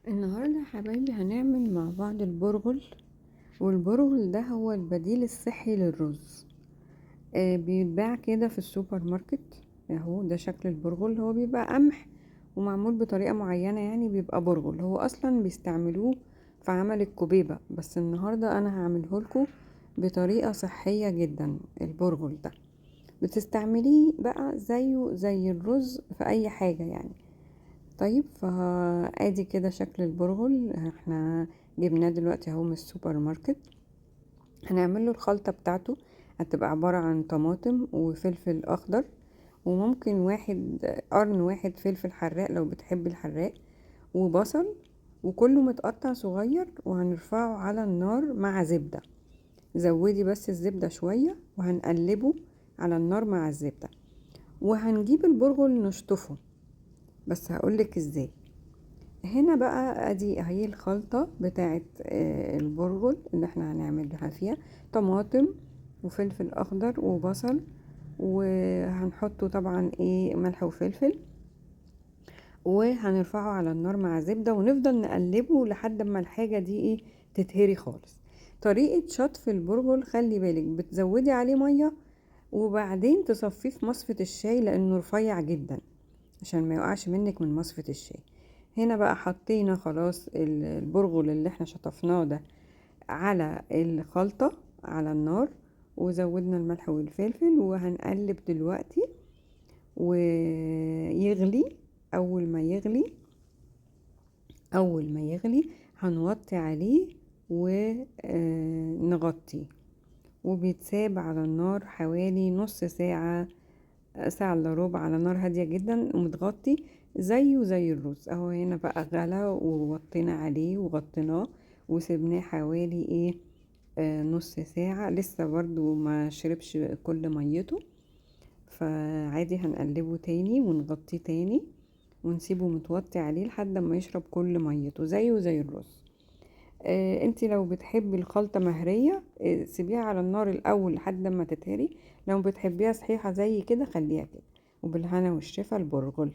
النهاردة يا حبايبي هنعمل مع بعض البرغل، والبرغل ده هو البديل الصحي للرز. بيتباع كده في السوبر ماركت اهو. ده شكل البرغل، هو بيبقى قمح ومعمول بطريقة معينة، يعني بيبقى برغل. هو اصلا بيستعملوه في عمل الكوبيبة، بس النهاردة انا هعمله لكم بطريقة صحية جدا. البرغل ده بتستعمليه بقى زيه زي الرز في اي حاجة يعني. طيب فادي كده شكل البرغل، احنا جبناه دلوقتي اهو من السوبر ماركت. هنعمل له الخلطة بتاعته، هتبقى عبارة عن طماطم وفلفل اخضر، وممكن قرن واحد فلفل حراق لو بتحب الحراق، وبصل، وكله متقطع صغير، وهنرفعه على النار مع زبدة. زودي بس الزبدة شوية، وهنقلبه على النار مع الزبدة. وهنجيب البرغل نشطفه، بس هقولك ازاي. هنا بقى ادي اهي الخلطة بتاعت البرغل اللي احنا هنعملها، فيها طماطم وفلفل اخضر وبصل، وهنحطه طبعا ملح وفلفل، وهنرفعه على النار مع زبدة، ونفضل نقلبه لحد ما الحاجة دي تتهري خالص. طريقة شطف البرغل خلي بالك، بتزودي عليه مية وبعدين تصفيه في مصفة الشاي لانه رفيع جدا عشان ما يقعش منك من مصفة الشاي. هنا بقى حطينا خلاص البرغل اللي احنا شطفناه ده على الخلطة على النار، وزودنا الملح والفلفل، وهنقلب دلوقتي ويغلي. اول ما يغلي هنوطي عليه ونغطيه، وبيتساب على النار حوالي نص ساعة، ساعة الا ربع، على نار هادية جدا ومتغطي زيه زي الرز اهو. هنا بقى غلى ووطينا عليه وغطيناه وسيبناه حوالي نص ساعة، لسه برضو ما شربش كل ميته، فعادي هنقلبه تاني ونغطيه تاني ونسيبه متوطي عليه لحد ما يشرب كل ميته زيه زي الرز. انتي لو بتحبي الخلطة مهرية، سيبيها على النار الأول لحد ما تتهري، لو بتحبيها صحيحة زي كده خليها كده. وبالهنا والشفا البرغل.